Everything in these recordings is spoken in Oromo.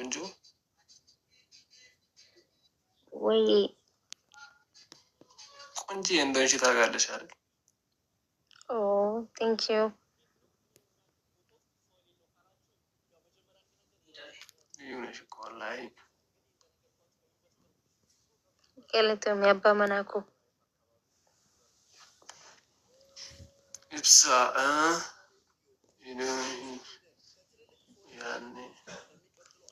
ቆንጆ። ወይ ቆንጆ እንደሆንሽ ታውቃለሽ አይደል? Oh, thank you. ልዩ ነሽ እኮ ወላሂ። Galatoomi abbaa manaa koo. ኢብሳ ያኔ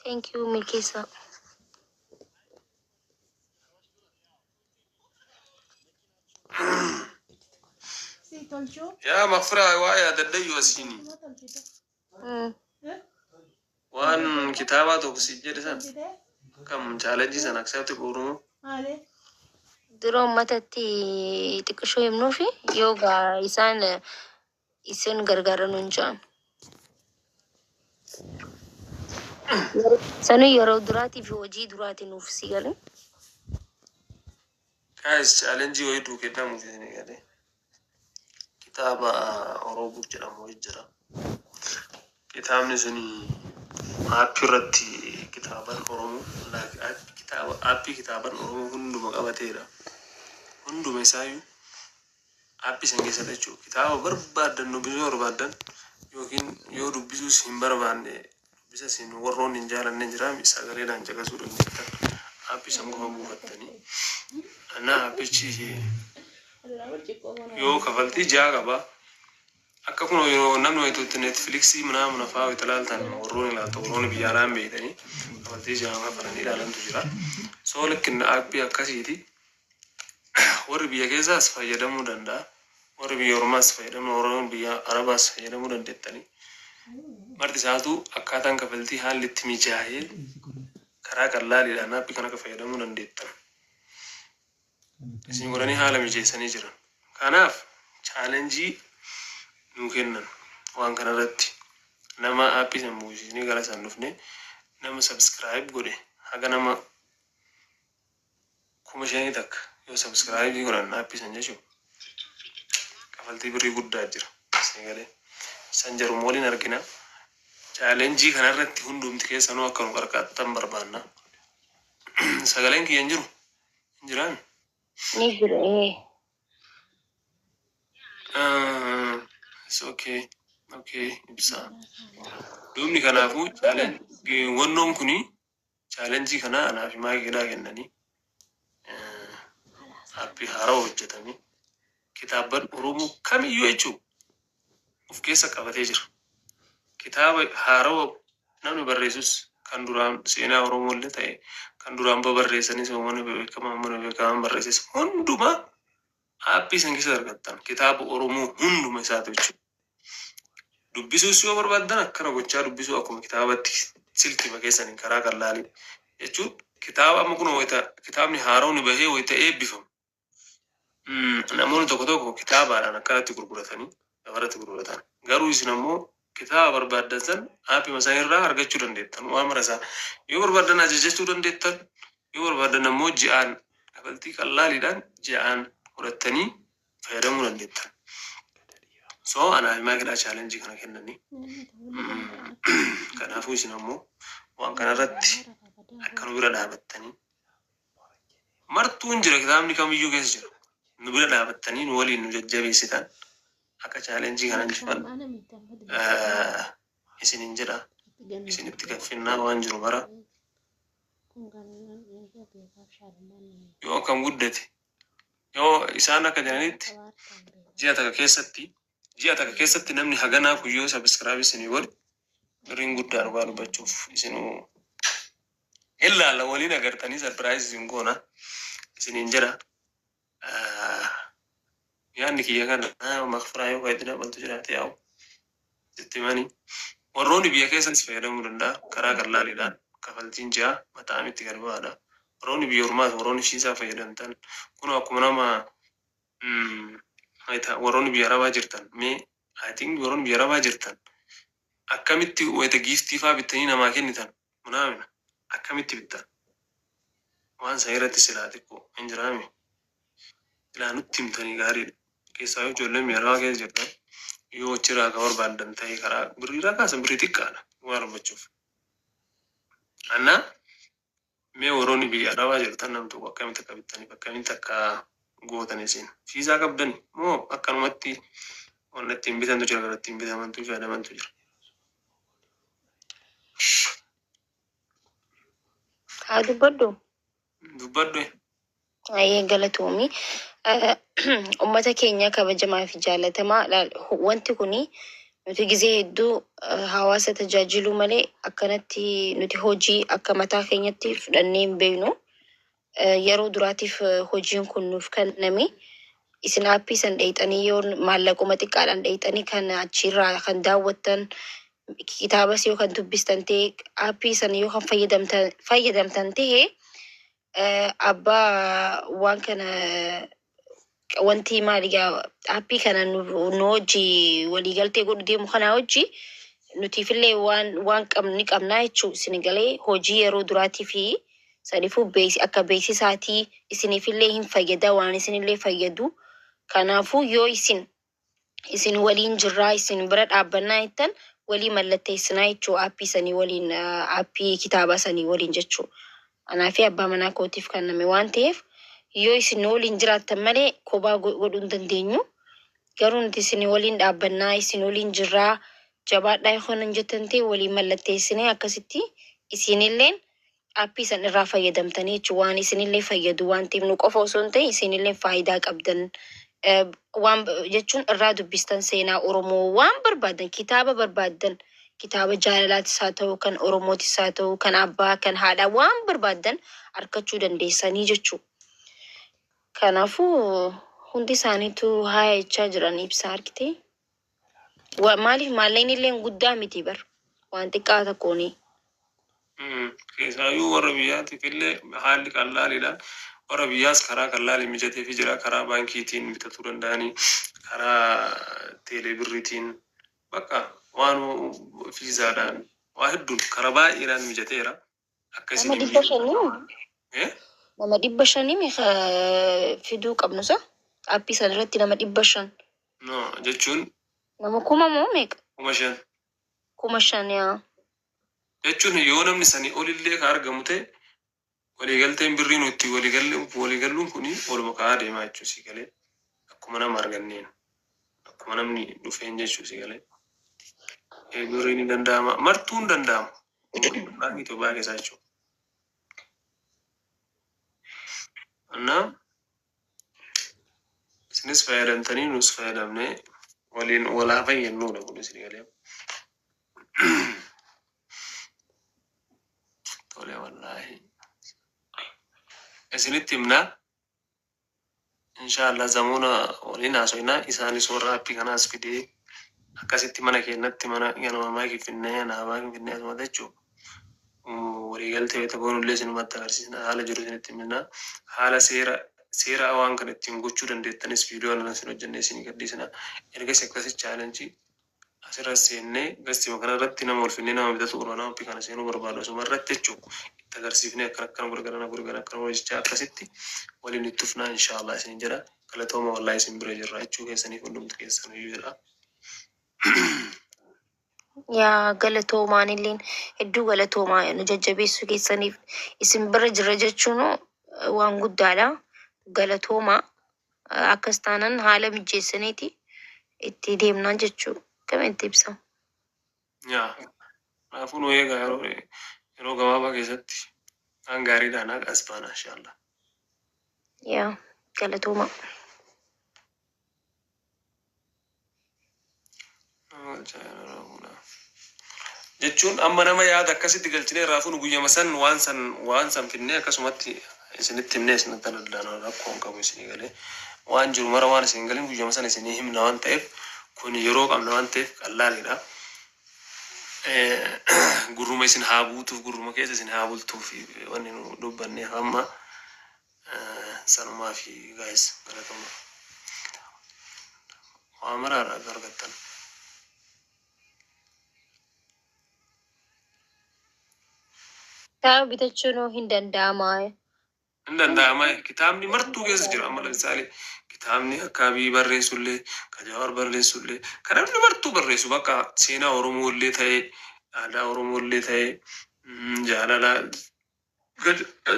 Thank you milkeessaa. ያ መፍራ ዋ ያደደዩ ወሲኒ waan kitaaba tokko si jedhe san kam chaalenjii san accept godhu. Dura uummatatti xiqqishoo himnuufi yoo gaa isaan isin gargaaran hin jedhan. Sanuu yeroo duraatii fi hojii duraatii nuuf si galee. Guys, chaalenjii wayii duu kennamuuf isin galee kitaaba Oromoo jedhamu wayii jira. Kitaabni suni aappii irratti kitaaban Oromoo, kitaaba aappii kitaaban Oromoo hunduma qabateera. Hunduma isaayyuu aappii san keessatti jechuudha. Kitaaba barbaaddan dubbisuu barbaaddan yookiin yoo dubbisuus hin barbaanne, dubbisa isin warroonni hin jaalanne jira, sagaleedhaan caqasuu dandeettan. Aappii san qofa buufattanii. Na aappichi yoo kafaltii ja'a qaba. Akka kun yeroo namni wayituutti Netflixii ምናምን fa'aa wayita ilaaltan, warroonni ilaaltan, warroonni biyya alaan beeytanii kafaltii ja'a kafalanii ilaalantu jira. So likkinna aappii akkasiiti. Warri biyya keessaas fayyadamuu danda'a. Warri biyya ormaas fayyadamuu, warroonni biyya arabaas fayyadamuu dandeettanii. Marti isaatu akkaataan kafaltii haalli itti mijaa'ee karaa qallaaliidhaan aappii kana akka fayyadamuu dandeettan. Isin godhanii haala mijeessanii jiran. Kanaaf chaalenjii nuu kennan waan kanarratti nama aappii san buusisanii gara san dhufne nama subscribe godhe haga nama 5,000 takka yoo subscribe godhan aappii san jechuun kafaltii birrii guddaa jira. Isin galee san jaruma waliin argina. Chaalenjii kanarratti hundumti keessanuu akka nu qarqaartan barbaanna. Sagaleen kiyya hin jiru? Hin jiraami? Ni jira ee. It's okay. Okay, ibsa. Duubni kanaafuu wannoon kuni chaalenjii kana anaa fi maaqiidhaa kennanii aappii haaraa hojjetamee kitaabban Oromoo kamiyyuu jechuun of keessa qabatee jira. Kitaaba haarawaa namni barreessus, kan duraan seenaa Oromoo illee ta'e, kan duraan babarreessanis, uummanni beekamaa mana beekamaan barreesses hundumaa aappii san keessa argattan, kitaaba Oromoo hunduma isaatu jechuudha. Dubbisuus yoo barbaaddan akkana gochaa dubbisuu akkuma kitaabatti silkima keessaniin karaa qallaalii jechuun kitaaba amma kun wayita kitaabni haaraan bahee wayita eebbifamu. Namoonni tokko tokko kitaabaadhaan akkanatti gurguratanii gabaratti gurguratan. Garuu isin ammoo kitaaba barbaaddan san aappii isaanii irraa argachuu dandeettan. Waan mara isaa yoo barbaaddan ajajachuu dandeettan, yoo barbaaddan ammoo ji'aan kafaltii qallaaliidhaan ji'aan fudhattanii fayyadamuu dandeettan. So anaa fi maaqidhaa chaalenjii kana kennanii. Kanaafuu isin ammoo waan kanarratti akka nu bira dhaabattanii, martuun jira, kitaabni kamiyyuu keessa jira. Nu bira dhaabattanii nu waliin nu jajjabeessitan akka chaalenjii kana injifannu isinin jedha. Isinitti gaffinnaa waan jiru bara yoo akkam guddate, yoo isaan akka jedhanitti ji'a takka keessatti namni haganaa kun yoo subscribe isinii godhe birriin guddaa, dhugaa dubbachuuf isinuu ilaalla waliin agartanii surprise isin goona isiniin jedha. Yaadni kiyya kana makfiraa yoo fayyadina dabaltu jiraate yaa'u sitti himanii. Warroonni biyya keessas fayyadamuu danda'a karaa qallaaliidhaan kafaltiin ji'a mataamitti gad bu'aadha. Warroonni biyya ormaas, warroonni shiisaa fayyadamtan kun akkuma nama warroonni biyya arabaa jirtan, mee I think warroonni biyya arabaa jirtan akkamitti wayita giiftii faa bittanii namaa kennitan munaamina akkamitti bittan waan san irratti silaa xiqqoo hin jiraami silaa nutti himtanii gaariidha. Keessaa yoo ijoolleen biyya arabaa keessa jirtan yoo achirraa ka barbaaddan ta'e karaa birriirraa kaasan birrii xiqqaadha waan dubbachuuf. Anna mee warroonni biyya arabaa jirtan nam tokko akkamitti akka bittaniif akkamitti akka gootan isin fiizaa qabdani moo akkanumatti wanna ittiin bitantu jira, gara ittiin bitamantu fayyadamantu jira? Haa dubbadhu. Dubbadhu. Ayyee, galatoomi. Uummata keenya kabajamaa fi jaalatamaa, wanti kuni nuti gizee hedduu hawaasa tajaajiluu malee akkanatti nuti hojii akka mataa keenyatti fudhannee hin beeknu. Yeroo duraatiif hojiin kun nuuf kenname. Isin aappii san dheeyxanii yoo maallaquma xiqqaadhaan dheeyxanii kan achirraa kan daawwattan, kitaabas yoo kan dubbistan ta'e, aappii san yoo kan fayyadamtan ta'e, abbaa waan kana wanti maali gaa aappii kana nu hojii waliigaltee godhu deemu kana hojii nutiifillee waan qabnu ni qabnaa jechuu isin galee. Hojii yeroo duraatii fi saniifuu akka beeksisaatii isiniifillee hin fayyada, waan isinillee fayyadu. Kanaafuu yoo isin waliin jirraa, isin bira dhaabbannaa jettan, walii mallatteessinaa jechuu aappii sanii waliin, aappii kitaaba sanii waliin jechuu. Anaa fi abbaa manaa kootiif kenname waan ta'eef, yoo isin nu waliin jiraattan malee kophaa godhuu hin dandeenyu. Garuu nuti isin waliin dhaabbannaa, isin waliin jirraa, jabaadhaa yoo hin jettan ta'e, waliin mallatteessinee akkasitti isinilleen aappii san irraa fayyadamtanii jechuun waan isinillee fayyadu waan ta'eef, nu qofa osoo hin ta'in isinillee faayidaa qabdan. Waan jechuun irraa dubbistan seenaa Oromoo waan barbaadan, kitaaba barbaadan, kitaaba jaalalaatis haa ta'u, kan Oromootis haa ta'u, kan abbaa, kan haadhaa, waan barbaadan argachuu dandeessanii jechuudha. Kanaafuu hundi isaaniitu haaya jechaa jiran ibsa argite. Maaliif maallaqni illee guddaa miti bar, waan xiqqaa tokkooni. Keessaayyuu warra biyyaatiif illee haalli qallaaliidha. Warra biyyaas karaa qallaalii mijateefii jira. Karaa baankiitiin bitatuu danda'anii, karaa teelee birriitiin, bakka waan fiizaadhaan, waa hedduun karaa baay'eedhaan mijateera. Akka Nama isin 500? Eh? Nama 500 fiduu qabnu sa? Aappii sana irratti nama 500. No, jechuun Nama 1000 moo meeqa? 5,000. 5,000 yaa. Jechuun yoo namni sanii olillee ka argamu ta'e, waliigalteen birrii nuti waliigalluun kuni oluma ka'aa deemaa jechuu si galee, akkuma nama arganneen, akkuma namni dhufeen jechuu si galee. Birriin ni danda'ama, martuu hin danda'ama baankii Itoophiyaa keessaa jechuudha. Innaa isinis fayyadamtanii nus fayyadamnee waliin walaa fayyadnuudha kun isin galee. Tole, wallaahi. Isinitti himnaa. Inshaallah zamuuna waliin haasofnaa, isaanis warra aappii kanaas fidee akkasitti mana keenyatti mana ganama maakii finnee naabaa finnee asuma jechuudha. Waliigaltee wayita goonullee isinumatti agarsiisna, haala jiru isinitti himna, haala seera waan kana ittiin gochuu dandeettanis viidiyoo kana isin hojjennee isinii gadhiisna. Ergas akkasi challenge asirra seennee gastima kana irratti nama ol finnee nama bitatu barbaadu, nama aappii kana seenuu barbaadu asuma irratti jechuudha itti agarsiifnee akkana akkana godhagana godhagana akkana godha jechaa akkasitti waliin itti fufnaa inshaallah isin jedha. Galatooma, wallahi isin bira jirra jechuu keessaniif hundumti keessan iyyuu jedha. Yaa galatoomaan illeen, hedduu galatoomaa nu jajjabeessuu keessaniif. Isin bira jirra jechuun waan guddaadha. Galatoomaa, akkas taanan haala mijeessaniiti itti deemnaa jechuu kamitti ibsa. Yaa, kanaafuu nu eegaa, yeroo gabaabaa keessatti waan gaariidhaan haqa as baana inshaallah. Yaa galatoomaa. Nama galchaa yeroo fuudha. Jechuun amma nama yaada akkasitti galchinee irraa fuunu guyyama san waan san finnee akkasumatti isinitti himnee isinitti daldalaa rakkoo hin qabu isinii galee, waan jiru mara waan isin galin guyyama san isinii himna waan ta'eef, kun yeroo qabna waan ta'eef qallaaliidha. Gurruma isin haa buutuuf, gurruma keessa isin haa bultuuf wanni nu dubbanneef amma sanumaa fi guys, galatoma, waa maraarraa akka argattan. Kitaaba bitachuun hin danda'ama. Hin danda'ama. Kitaabni martuu keessa jira. Amma lamisaali kitaabni akka Abiy barreessullee, ka Jawaar barreessullee, kan namni martuu barreessu, bakka seenaa Oromoo illee ta'ee, aadaa Oromoo illee ta'ee. Jaalala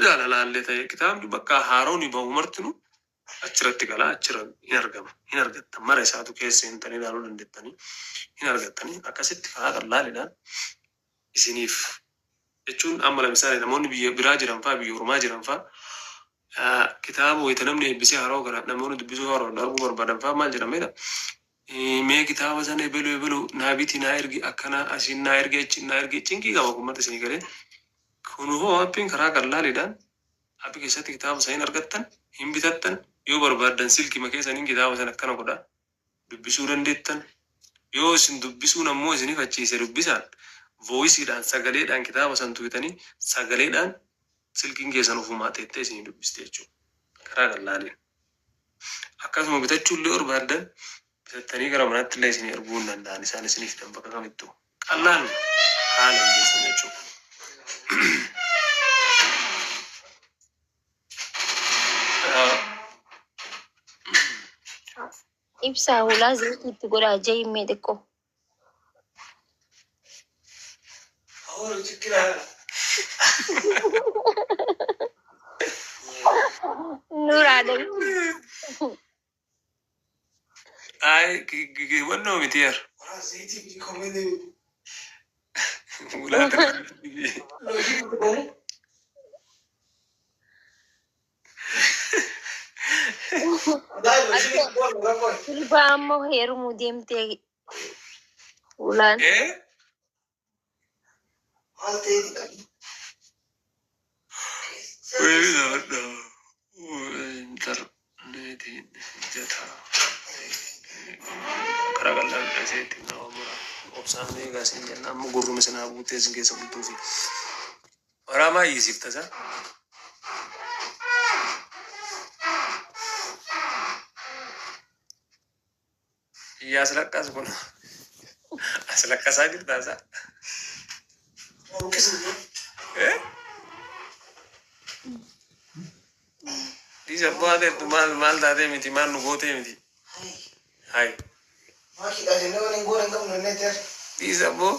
jaalalaallee ta'e kitaabni bakka haaroon bahu martinu achirratti galaa, achirra hin argama, hin argattan. Mara isaatu keessa hintanii ilaaluu dandeettanii hin argattanii. Akkasitti karaa qallaaliidhaan isiniif jechuun amma lamisaale namoonni biyya biraa jiran faa, biyya ormaa jiran faa, kitaaba wayita namni eebbisee haroo kana namoonni dubbisuu haroo arguu barbaadan faa maal jedhameedha. Mee kitaaba sana ebelu ebelu naa biti, naa ergi, akkana asiin naa ergi, achiin naa ergi, cinqii qaba uummata isinii galee. Kun hoo appiin karaa qallaaliidhaan appii keessatti kitaaba sana hin argattan, hin bitattan. Yoo barbaaddan silkima keessaniin kitaaba sana akkana godhaa dubbisuu dandeettan. Yoo isin dubbisuun ammoo isiniif achiise, dubbisaan voiceiidhaan, sagaleedhaan kitaaba san tuqxanii, sagaleedhaan silkiin keessan ofumaa teettee isinii dubbiste jechuudha. Karaa qallaaliin. Akkasuma bitachuu illee barbaaddan, bitattanii gara manaatti illee isinii erguu hin danda'an, isaan isinii fidan bakka kamittuu. Qallaan haala mijeessan jechuudha. Ibsaa, hulaa zayitii itti godhaa jee xiqqoo. Ahora chikkira. Nuuraadha. Ay, wannoo miti yar. Wara zayitii fi komene. Hulaa Loojii godhani. Dai loojii godhani rakkoo. Sirbaa ammoo heerumuu deemtee hulaan. Eh? Maal ta'eeti? Intarneetiin hojjetaa. Karaa qal'aan iseetti nama mura. Obsaan eegaa isin jenna, amma gurruma isin haa buutee isin keessa bultuufi. Waraamaa hiisiif tasa. Iyyaa aslaqqas kun. Aslaqqasaa jirtaa isaa? Eh? Dhiisa abbaa teettu, maal maal taatee miti, maal nu gootee miti. Hai. Dhiisa abboo.